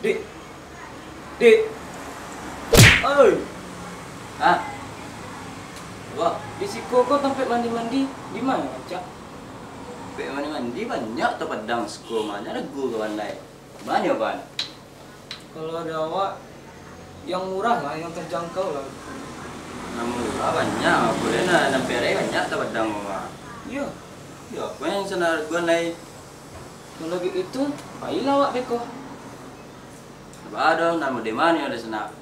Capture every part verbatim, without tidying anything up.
Dik. Dik. Oi. Hah? Wah, di siko ko tampek mandi-mandi, di ma, Cak? Tampek mandi-mandi banyak tapadang siko mah, ndak ragu ka pandai. Mano, Pan? Kalau di awak, yang murah lah, yang terjangkau lah. Nan murah banyak, buliah nan, nan perek banyak tapadang mah. Iyo. Iyo, apo yang sanak raguan lai? Kalau baitu, pailah awak beko. Baa doh, nan mode mano di sanak?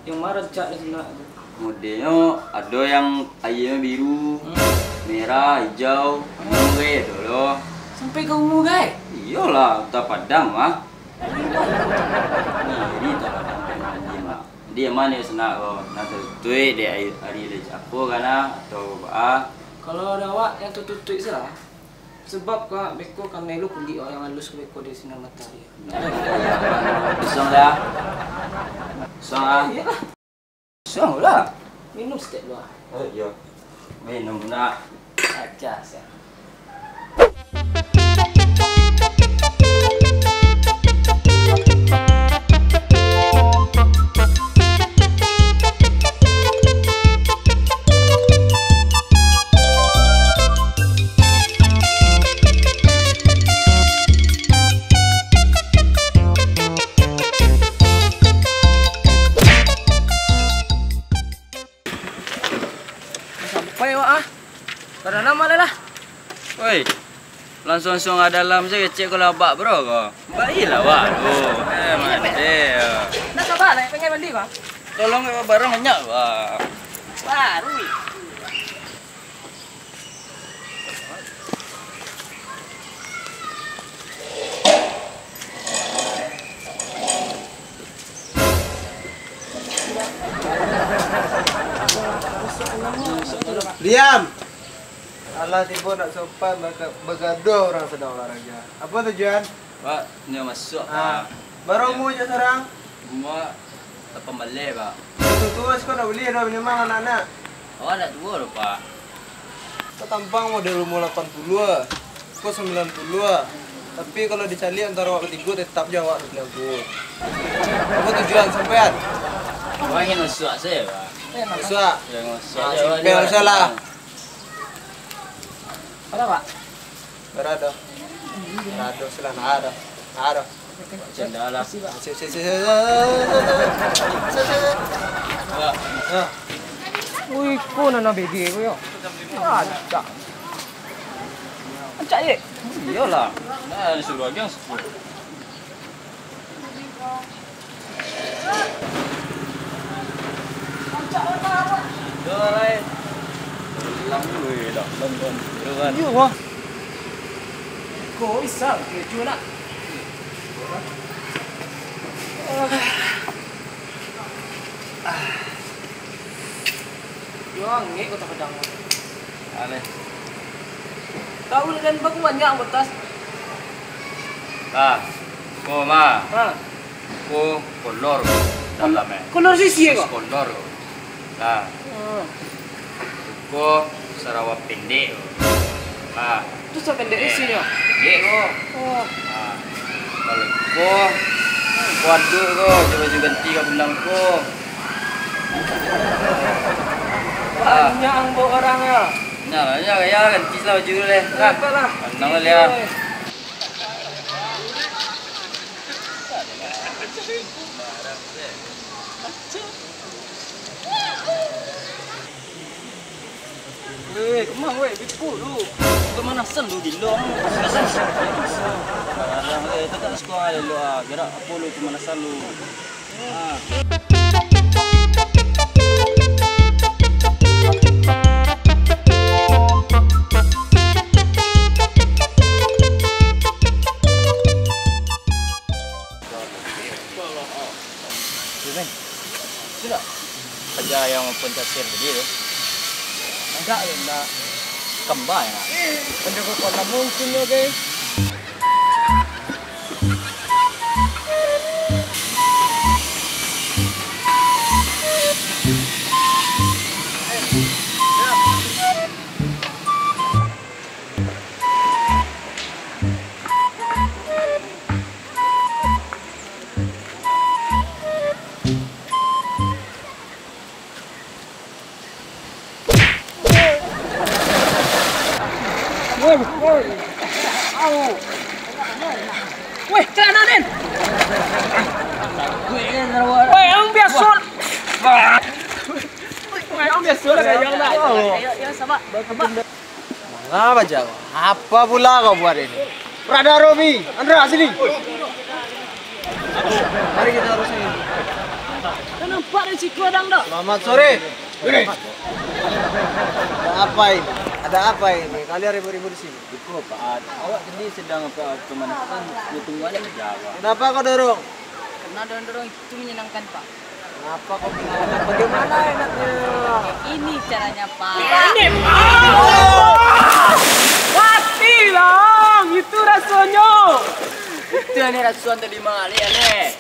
Yang ma rancak di sanak tu? Modenyo ado yang aianyo biru, Hmm. merah, ijau, Hmm. ungu gai ado lo. Sampai ka ungu gai? Iyolah, tapadang mah. Ni, ni tapadang mandi mah. Jadi yang mano di sanak ko? Nan tatutuik dek ari, ari apo kana, atau baa? Kalau di awak yang tatutuik se lah. Sabab ka beko kanai lo kulik awak yang alus ka beko di sinar matahari. Kosong dah. Kosong ah. Iyolah. Kosong lah. Minum saketek dulu ah. Oh, iyo. Minum nak. Aja sih. Sampai awak ah. Kada lamo lah. Woi, langsung-langsung ka dalam se kecek ko labak bro ko. Bailah awak tu. Eh, mande. Nak sabar lah, pengen mandi ko. Tolong barang banyak, Bang. Baru. Diam! Alah tibo nak sopan baka-, bagaduah urang sadang olahraga. Apo tujuan? Pak, nio masuak, Ah, Pak. Bara umua jo surang? Umua lapan baleh, Pak. Tuo-tuo siko ndak buliah doh, minimal anak-anak. Awak ndak tuo doh, Pak. Ko tampang model umua lapan puluah, ko sambilan puluah. Tapi kalau dicaliak antaro awak batigo, tetap jo awak dua puluah. Apo tujuan sampean? Awak ingin masuak sajo, Pak. Masuak? Yo, masuak Ah, sajo, simpel Pak. Sajo lah. Bara, Pak? Bara doh. Bara doh, silah, nah, doh. Nah, doh. Canda lah. Sip, sip, sip, sip. Pak. Nah. Ui, ko nan B G ko yo. Rancak. Rancak je. Iyolah. Nah, disuruh agiang sepuluh. Iyo, wah. Ko bisa, keju nak. Yo, angek Kota Padang. Aneh. Tahu lah, dan baku banyak bekas. Lah, ko mah. Ha. Ko kolor dalam, eh. Kolor sisi, eh, ko? Kolor. Lah. Hmm. Ko sarawa pendek ko. Ah. Tu sapendek Eh, isinyo? Pendek ko. Oh. Ah. Kalau ko, ko aduk ko, jo baju ganti ka pulang ko. Ah. Banyak ang bawa orang ya. Nah, ya, ya, ganti lah baju dulu deh. Nah. Dapatlah. Tenang lah, ya. Eh. Weh, kemang weh, bipu lu. Pemanasan lu, gilo. Pemanasan. Barang, eh, tu tak suka lah lu, ah. Gerak apa lu, pemanasan lu. Ah. Sudah. Sudah. Aja yang Pancasila tadi tu. Agak ya, nak kembar ya, nak. Penjaga kolam mungkin ya, guys. Weh, celana den. Weh, ang biaso. Weh, ang biaso lah, kayang lah. Ayo, ayo, sabar. Sabar. Manga baja kau? Apa pula kau buat ini? Prada Romi, Andra, sini. Mari kita urus ini. Kau nampak dari siku adang dak? Selamat sore. Ada apa ini? Ada apa ini? Kalian ribut-ribut di sini. Iko, Pak, awak tadi sedang apa, pemanasan, dia tunggu ada kerja, Pak. Kenapa kau dorong? Karena dorong-dorong itu menyenangkan, Pak. Kenapa kau menyenangkan? Bagaimana enaknya? Ini caranya, Pak. Mati lah, itu rasanya. Itu yang rasuan tadi, Mak. Lihat, lihat.